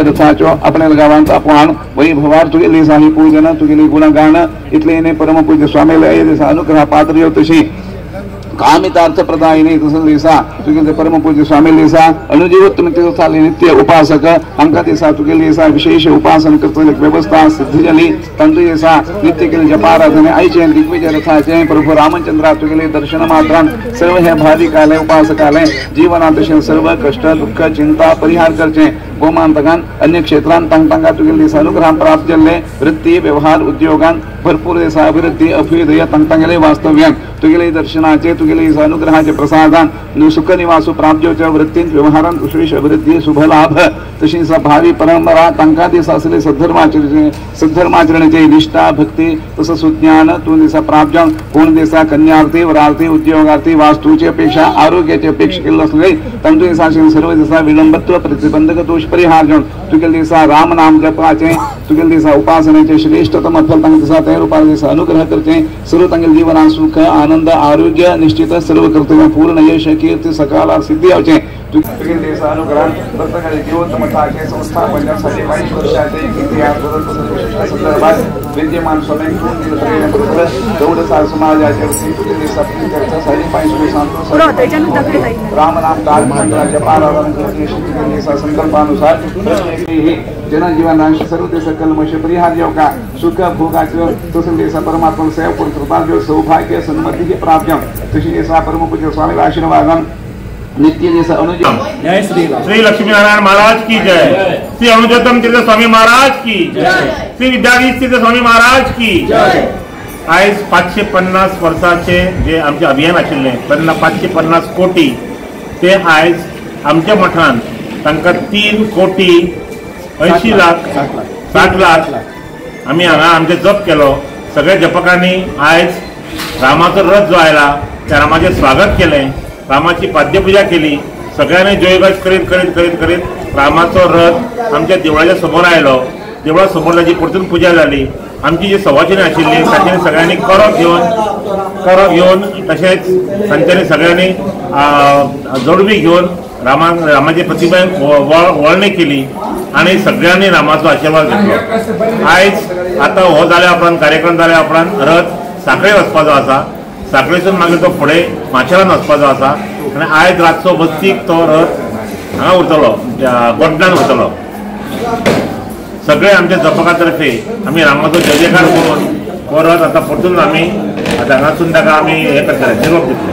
रथाचो आपल्या गांवांत आपण वैभवार तुगेली साही पूजन तुगेली गुणगान इतले परमपूज्य स्वामीले दिसा अनुग्रह पात्र यो तशी कामितार्थ प्रदायिनी तसं दिसा तुगेले परमपूज्य स्वामी दिसा अनुजीवोत्तम तीर्थाले नित्य उपासक हांकां दिसा तुगेली दिसा विशेष उपासन करतले व्यवस्था सिद्ध जाली तांतू दिसा नित्य केले जपाराधने आयचे दिग्विजय रथाचे प्रभू रामचंद्रा तुगेले दर्शन मात्रान सर्व हे भाविकाले उपासकाले जीवनात सर्व कष्ट दुःख चिंता परिहार करचे गोमांतकान अन्य क्षेत्रांत तांकां तुगेले दिसा अनुग्रह प्राप्त जाल्ले वृत्ती व्यवहार उद्योगान भरपूर दिसा अभिवृद्धी अभ्युदय तांकां वास्तव्यान तुगेले दर्शनाचे तुगेले अनुग्रहाचे प्रसादान सुख निवासु प्राप्त जावच्या वृत्तींत व्यवहारांत विशेष अभिवृद्धी शुभलाभ तशीच भावी परंपरा तांकां दिसा आसले सद्धर्माचरणेचे निष्ठा भक्ती तसं सुज्ञान तूं दिसा प्राप्त जावन कोण दिसा कन्यार्थी वरार्थी उद्योगार्थी वास्तूची अपेक्षा आरोग्याची अपेक्षा केल्लो आसले तांतूं दिसा सर्व दिसा विलंबत्व प्रतिबंधक दोष परिहार जावन तुगेले दिसा राम नाम जपाचे तुगेले दिसा उपासनेचे श्रेष्ठतम फल तांकां दिसा ते रूपान दिसा अनुग्रह करचे सर्व तांगेले जीवनात सुख आनंद आरोग्य निश्चित सर्व कर्तव्य पूर्ण यश कीर्ती सकाला सिद्धी जावचे तुगेले दिसा अनुग्रह प्रत्येकाचे जीवोत्तमताचे संस्थापन 5.5 वर्षाचे इतिहास संदर्भात विद्यमान स्वामी गौडसार समाजाचे तुगेले दिसा 5.5 दिवसांत राम नाम दान जपाराधन करचे संकल्पानुसार जनजीवनांश सर्व ते सकल परिहार जावका सुख भोगाचो तसं दिसा परमात्मा सेवा करून कृपा सौभाग्य सन्मती प्राप्त तशी दिसा परमपूज्य स्वामी आशीर्वादान नित्य दिसा अनुज जय श्री श्री लक्ष्मी नारायण महाराज की जय, श्री अनुजोत्तम तीर्थ स्वामी महाराज की जय, श्री विद्याधीश तीर्थ स्वामी महाराज की जय। आयज 550 वर्साचे जे आमचे अभियान आशिल्लें 550 कोटी ते आयज आमच्या मठान तांकां 3 कोटी 80 लाख 60 लाख आमी हांगा आमचे जप केलो। सगळ्या जपकांनी आयज रामाचो रथ जो आयला त्या रामाचें स्वागत केलें, रामाची पाद्यपुजा केली, सगळ्यांनी जयघोष करीत करीत करीत करीत रामाचो रथ आमच्या देवळाच्या समोर आयलो। देवळा समोर ताची परतून पुजा जाली। आमची जी सवाशिणी आशिल्ली तांच्यांनी सगळ्यांनी करो घेवन तशेंच तांच्यांनी सगळ्यांनी जोडवी घेवन रामाचे प्रतिमेक वळणी केली आनी सगळ्यांनी रामाचो आशिर्वाद घेतलो। आयज आतां हो जाल्या उपरांत कार्यक्रम जाल्या उपरांत रथ सांखळे वचपाचो आसा, सांखळेसून मागीर तो फुडें माशेलान वचपाचो आसा आनी आयज रातचो वस्तीक तो रथ हांगा उरतलो, गोड्डान उरतलो। सगळे आमच्या जपका तर्फे आमी रामाचो जय जयकार करून हो रथ आतां परतून आमी आतां हांगासून ताका आमी हें करतले, निरोप दितले।